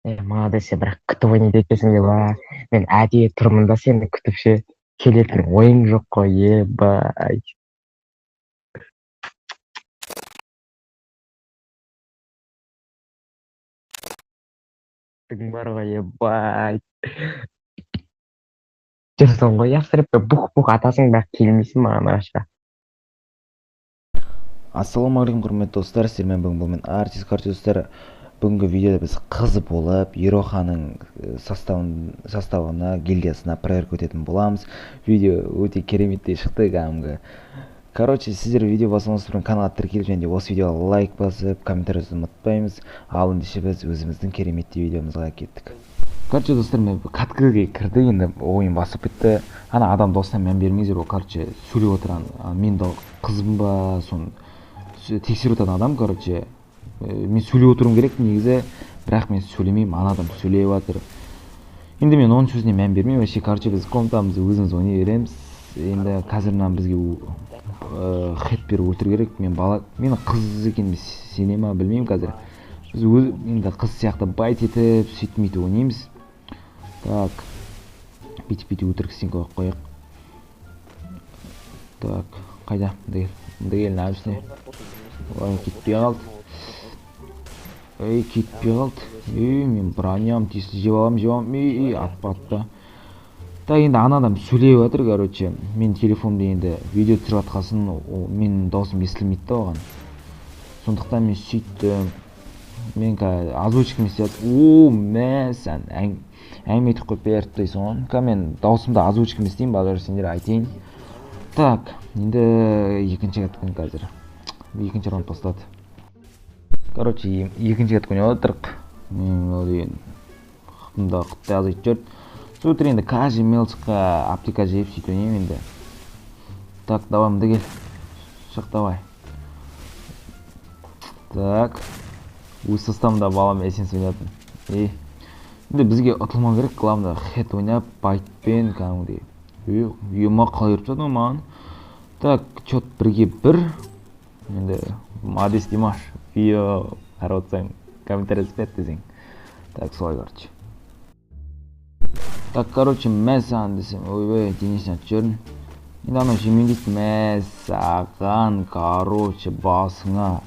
Молодец, бірақ күтіп ойнайды екенсің деп, а. Мен әдейі тұрмын да сені күтіп ше, келетін ойың жоқ қой, ебать. Бар ғой, ебать. Жүрсің ғой, ястреб бух-бух атасың, бірақ келмейсің маған ағашқа. Ассалаумағалейкум, құрметті достар, сіздермен бүгін бұл мен Артист. Короче, достар, бүгінгі видеода біз қыз болып Ероханың составына, гильдиясына проверка өтетін боламыз. Видео өте кереметтей шықты кәдімгі. Короче, сіздер видео бастамас бұрын каналға тіркеліп және де осы видеоға лайк басып, комментарий жазуды ұмытпаймыз. Ал ендеше біз өзіміздің кереметтей видеомызға кеттік. Короче, достар, мен каткіге кірді, енді ойын басып кетті. Ана адам досына мән бермеңіздер, ол, короче, сөйлеп отырған, мен де қызбын ба, соны тексеріп отырған адам, короче, мен сөйлеп отыруым керек негізі, бірақ мен сөйлемеймін, ана адам сөйлеп жатыр. Енді мен оның сөзіне мән бермеймін вообще. Короче, біз комнатамызды өзіміз ойнай береміз. Енді қазір мына бізге хет беріп өлтіру керек. Мен бала, мен қыз екеніме сене ма білмеймін қазір. Біз енді қыз сияқты байт етіп, сөйтіп бүйтіп ойнаймыз. Так, бүйтіп бүйтіп өтірік стенка қойып қояйық. Так, қайда? Мында кел, мында кел, мына үстіне. Ой, кетпей қалды. Ей, кетпей қалды. Ей, мен броням тиісті жеп аламын, жеп аламын. Ей, ей, атпа, атпа. Так, енді ана адам сөйлеп жатыр, короче. Мен телефонымда енді видео түсіріп жатқасын, менің даусым естілмейді да оған. Сондықтан мен сөйттім. Мен қазір озвучкамен істеп жатырмын. О, мә, сән, әңгіме айтып қойып берді дейсің ғой. Қазір мен даусымды озвучкамен істеймін, балалар, сендер айтайын. Так, енді екінші катканы қазір. Екінші раунд басталады. Короче, екінші катка ойнап жатырық. Мен ол деген хпымда құттай азайтып жіберді. Сол өтір енді каждый мелочқа аптека жеп сөйтіп ойнаймын енді. Так, давай, мында кел. Шық, давай. Так. Өз составымда балам эссенс ойнатын. Ей. Енді бізге ұтылмау керек, главное хет ойнап, байтпен кәдімгідей. Ей, ема қалай ұрып тастады маған. Так, чёт бірге бір. Енді Мадис Димаш видео қарап отырсаң, комментарий жазып бер десең. Так, солай, короче. Так, короче, мә саған десем, ойбай, денесін атып жібердім. Енді анау жемейін дейді, мә саған, короче, басыңа.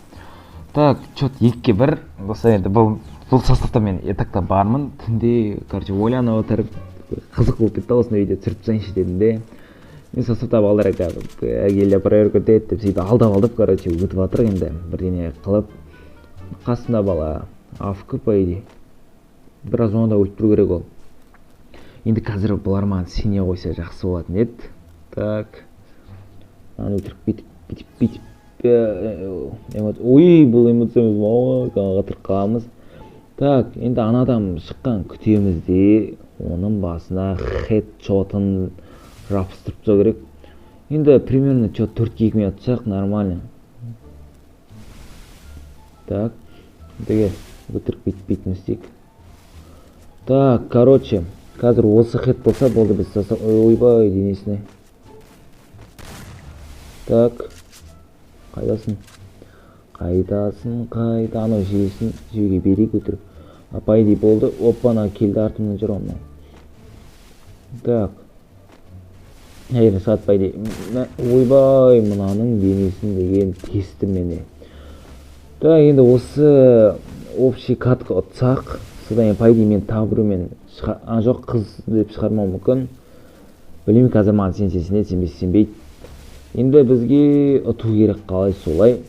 Так, чёт екіге бір. Достар, енді бұл составта мен этакта бармын. Түнде, короче, ойланып отырып, қызық болып кетті, осындай видео түсіріп тастайыншы дедім де. Мен составта балалар келе проверка өтеді деп сөйтіп алдап-алдап, короче, өтіп жатыр енді бірдеңе қылып. Қасында бала АФК, по идее. Біраз оны да өлтіру тұру керек ол. Енді қазір бұлар маған сене қойса жақсы болатын еді. Так. Аны өлтіріп бүйтіп, бүйтіп, бүйтіп, ой, бұл эмоция емес, мама, қатырып қаламыз. Так, енді ана адам шыққан күтеміз де, оның басына хедшотын жабыстырып тастау керек. Енді примерно чё төртке екімен ұтсақ нормально. Так, деге өтірік бүйтіп бүйтіп істейік. Так, короче, қазір осы хед болса болды, біз состав, ойбай, денесіне. Так, қайдасың? Қайдасың, қайда? Анау жейсін, жеуге берейік өтірік. А, по идее болды. Опа, ана келді, артымнан жүр ғой мынау. Так. Әйел сағат по идее. Мә, ойбай, мынаның денесін деген тесті мені. Так, енді осы общий катка ұтсақ, содан кейін по идее мен тағы біреумен а, жоқ, қыз деп шығармауым мүмкін. Білмеймін, қазір маған сенсе сенеді, сенбесе сенбейді. Енді бізге ұту керек қалай солай.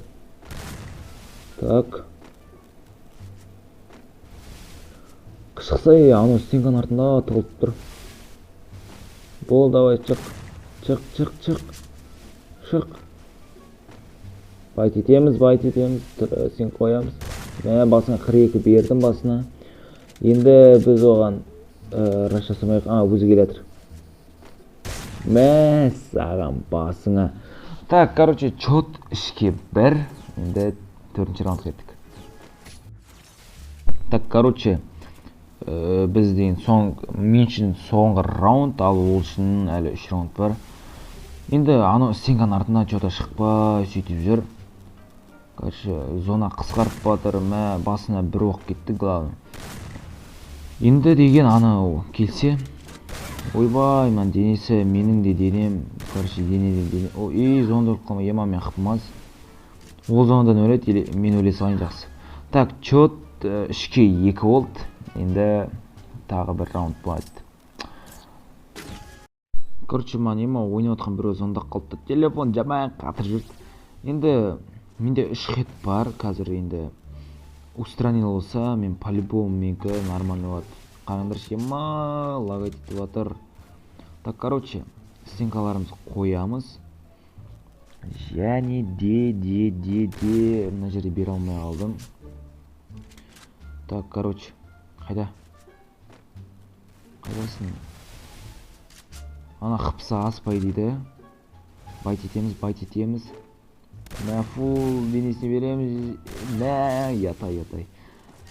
Так. Шықса, ей, анау стенканың артында тығылып тұр. Бол, давай, шық. Шық, шық, шық. Шық. Байт етеміз, байт етеміз. Тұр, сен қоямыз. Мә, басына қырық екі бердім басына. Енді біз оған раш жасамайық. А, өзі келе жатыр. Мә, саған басыңа. Так, короче, чёт үшке бір. Енді төртінші раундқа кеттік. Так, короче, біз деген мен үшін соңғы раунд, ал ол үшін әлі үш раунд бар. Енді анау стенканың артына чё-то шықпай сөйтіп жүр. Короче, зона қысқарып батыр, мә, басына бір оқ кетті, главное. Енді деген анау келсе, ойбай, мынаның денесі, менің де денем, короче, денеден дене. О, ей, зонада өліп қалма, ема, мен хпмаз. Ол зонадан өледі, или мен өле салайын, жақсы. Так, чет 3-2 болды. Енді тағы бір раунд болады. Короче, маған ема ойнап отқан біреу звондап қалды. Телефон жаман қатырып жіберді. Енді менде 3 хит бар. Қазір енді устранил болса, мен по-любому менікі нормально болады. Қараңдаршы, ема лагать етіп жатыр. Так, короче, стенкаларымызды қоямыз. Және де, де, де, де, мына жерде бере алмай қалдым. Так, короче, қайда? Қайдасың? Ана хпса аспай дейді. Байт етеміз, байт етеміз. Мә, фул денесіне береміз. Мә, ятай, ятай.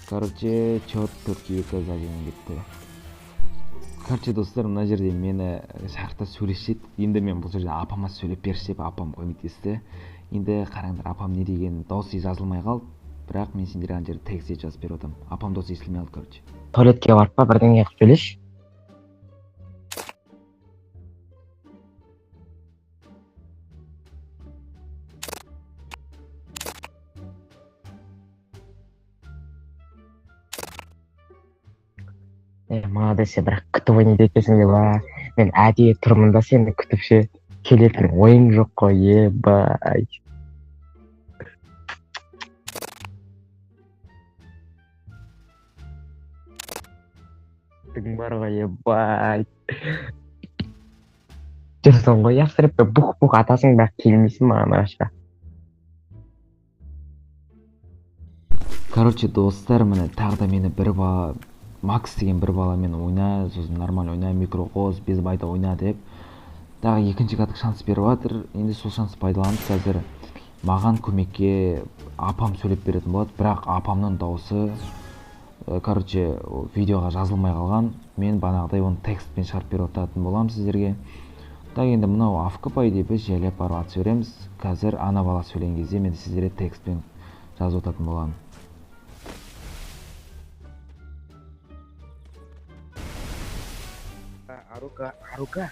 Короче, чет 4-2 зажимын кетті. Короче, достар, мына жерде мені шақырта сөйлеседі. Енді мен бұл жерде апама сөйлеп берші деп апам көмектесті. Енді қараңдар, апам не деген дауысы жазылмай қалды. Бірақ мен сендерге ана жерде текст жазып беріп отырмын. Апам дауысы естілмей қалды, короче. Туалетке барып па, бірдеңе қылып сөйлеші. Молодец, бірақ күтіп ойнайды екенсің деп, а. Мен әдейі тұрмын да сені күтіп ше, келетін ойың жоқ қой, ебай. Бар ғой, ебай. Жүрсің ғой, ясырып, бух-бух атасың, бірақ келмейсің маған ағашқа. Короче, достар, міне тағы да мені бір бала, Макс деген бір баламен ойна, сосын нормально ойна, микро қос, без байта ойна деп тағы екінші каток шанс беріп жатыр. Енді сол шансты пайдаланып қазір маған көмекке апам сөйлеп беретін болады. Бірақ апамның дауысы, короче, видеоға жазылмай қалған. Мен бағанағыдай оны текстпен шығарып беріп отыратын боламын сіздерге. Так, енді мынау АФК по идее біз жайлап барып атып жібереміз. Қазір ана бала сөйлеген кезде мен сіздерге текстпен жазып отыратын боламын. Арука, Арука.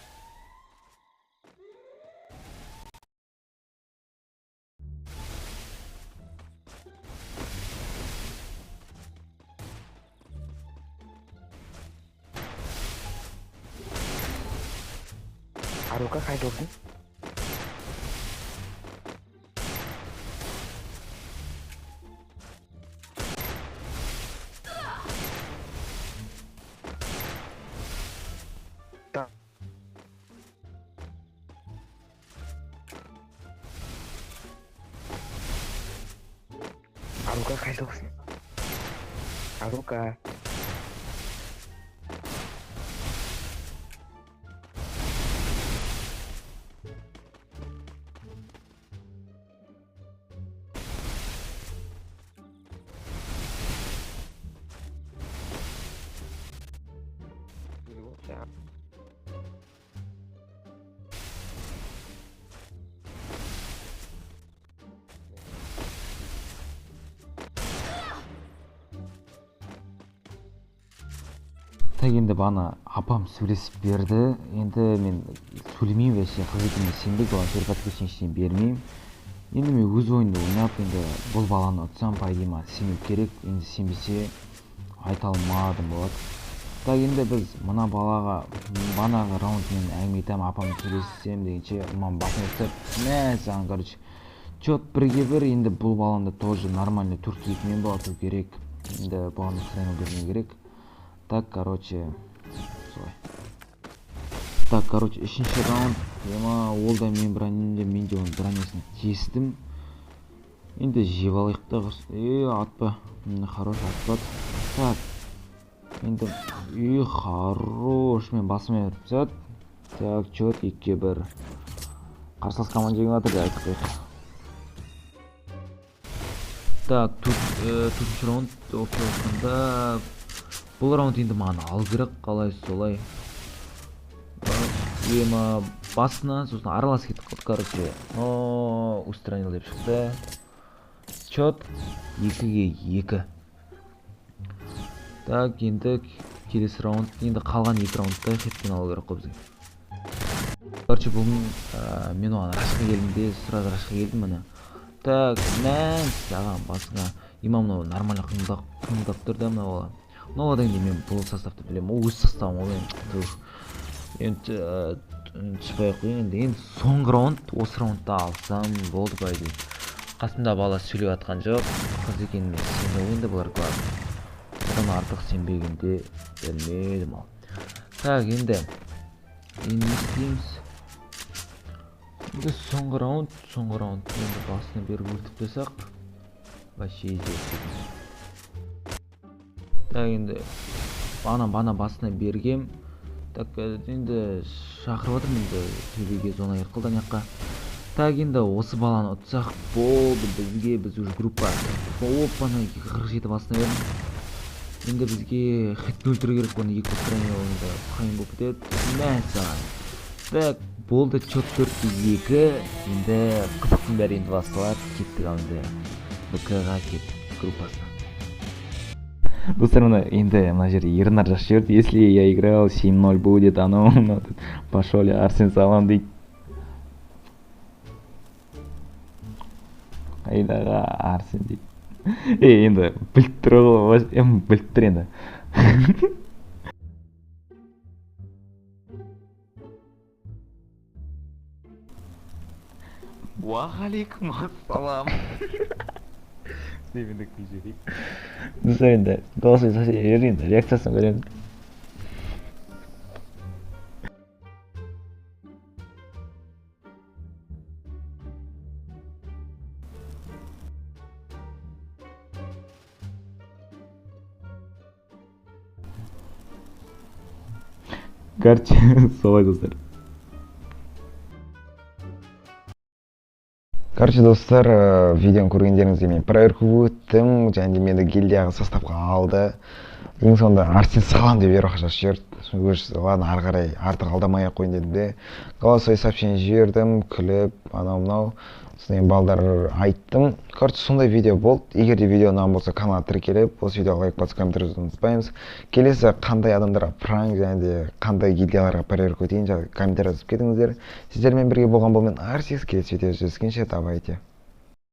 Арука, қайдасың? Арука, қайдасың? Арука. Так, енді бағана апам сөйлесіп берді. Енді мен сөйлемеймін вообще, қыз екеніне сенбей, оған сертификат ештеңе бермеймін. Енді мен өз ойымды ойнап, енді бұл баланы ұтсам, по идее, маған сену керек. Енді сенбесе айта алмадым болады. Так, енді біз мына балаға бағанағы раунд мен әңгіме айтамын, апам сөйлессем дегенше, маған басын өтіп, мә саған, короче, чет бірге бір. Енді бұл баланы тоже нормально 4-2-мен ату керек. Енді бұған сұрайын бермеу керек. Так, короче, солай. Так, короче, үшінші раунд. Ема, ол да мен бронемде, мен де оның бронесін тестім. Енді жеп алайық та, атпа. Хорош, атпады. Так, енді, хорош, мен басыма беріп тастады. Так, чет 2-1. Қарсылас команда жеңіп жатыр деп айтып қояйық. Так, төртінші раунд, общий айтқанда, бұл раунд енді маған алу керек, қалай солай. Ема басына, сосын араласып кетіп қалды, короче. Но устранил деп шықты. Счет 2-2. Так, енді Келесі раунд, енді қалған 2 раундта хитпен алу керек қой бізге. Короче, бүгін мен оған рашқа келдім де, сразу рашқа келдім міне. Так, мә, саған басыңа. Има мынау нормально қимылдап тұр да мына бала. Мына баладан кейін мен бұл составты білемін, ол өз составым ғой енді. Енді түспей ақ қояйын енді. Енді соңғы раунд, осы раундта алсам болды по идее. Қасымда бала сөйлеп жатқан жоқ, қыз екеніне сенді ғой енді бұлар главный. Одан артық сенбегенде білмедім ал. Так, енді не істейміз? Енді соңғы раунд, соңғы раунд енді басына беріп өлтіріп тастасақ, вообще изи. Так, енді бана басына бергем. Так, енді шақырып жатырмын енді төбеге зона керек қылды ана жаққа. Так, енді осы баланы ұтсақ болды бізге, біз уже группа. Опа, ана 47 басына бердім. Енді бізге хитті өлтіру керек, оны екі построение енді қиын болып кетеді. Мә саған. Так, болды, чет 4-2. Енді қызықтың бәрі енді басталады. Кеттік ал енді БК-ға кеттік группасына. Достар, мына енді мына жерде Ернар жазып жіберді. Если я играл, 7-0 будет, анау мынау деп. Пошел я, Арсен салам дейді. Қайдағы Арсен дейді. Ей, енді біліп тұр ғой, эм, біліп тұр енді. Уағалейкум ассалам. Деп енді күліп жіберейік. Достар, енді голосовой сообщение жіберейік енді, реакциясын көреміз. Короче, солай, достар. Короче, достар, видеоны көргендеріңізге мен проверка өттім, және де мені гильдияға составқа алды. Ең соңында Арсен салам деп Ероха жазып жіберді. Өз, ладно, ары қарай артық алдамай ақ қояйын дедім де. Голосовой сообщение жібердім, күліп, анау мынау. Содан кейін балдар айттым. Короче, сондай видео болды. Егер де видео ұнаған болса, каналға тіркеліп, осы видеоға лайк басып, комментарий жазуды ұмытпаймыз. Келесі қандай адамдарға пранк және де қандай гильдияларға проверка өтейін, комментарий жазып кетіңіздер. Сіздермен бірге болған бұл мен Арсис. Келесі видеода жүздескенше, давайте.